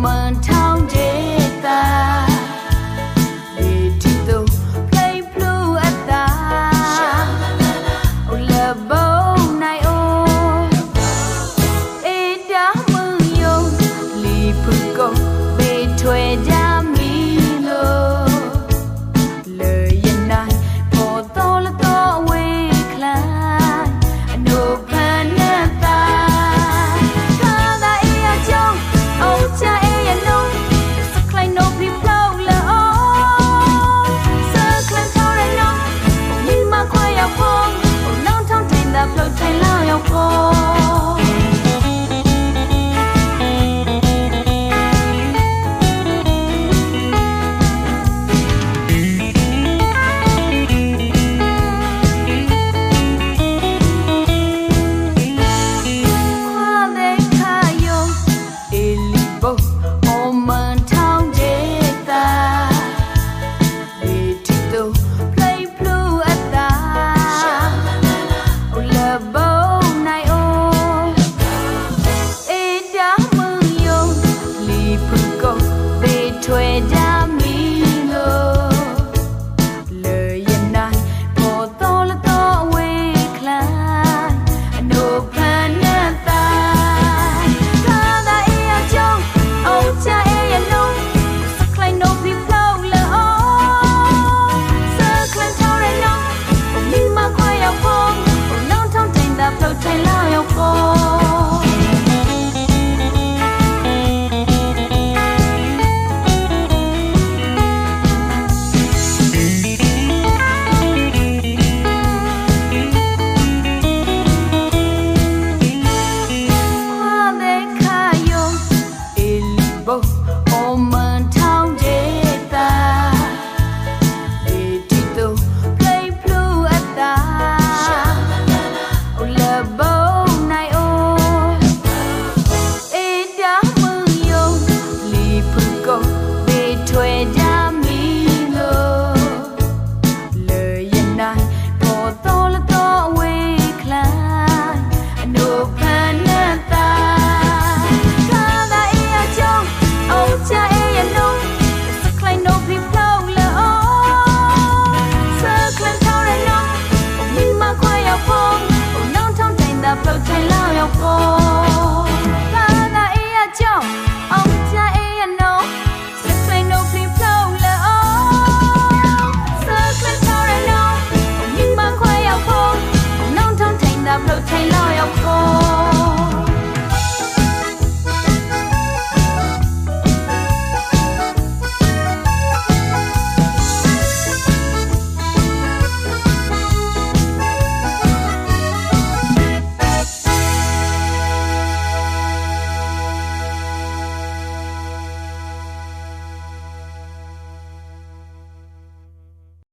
မ့ၢ်ထီၣ်ဒ့သး, ဘ့ၣ်ထံသိးဖျၢၣ်ဖျုးအသး, အိၣ်လၢဘိးနၢ်အိၣ်, အ့ၣ်ဒၣ်မုၢ်ယိၤ, လံာ်ဖုၣ်ကိာ်ဘ့ၣ်ထွဲဒၣ်မံၤလိာ်, လၢယနၢ်ဖီၣ်သီလၢသီဝ့ၢ်ချါ, အနိးဖၢနၢ်သး, ခါသးအ့ၣ်အကၠီ, အိၣ်ကၠၢ်အ့ၣ်ယနိ, စၢၢ်ချဲးနိးဖံးဖျိးလၢအီၤ, စၢၢ်ချဲးထီၣ်ရၤနီၤ, မံမၤခွါယၤဖီ, အိၣ်နီၣ်ထီၣ်ထံသးဖျိးထဲလၢယဖီ ခွါသ့ၣ်ခါယိၤ, အ့ၣ်လံဘိး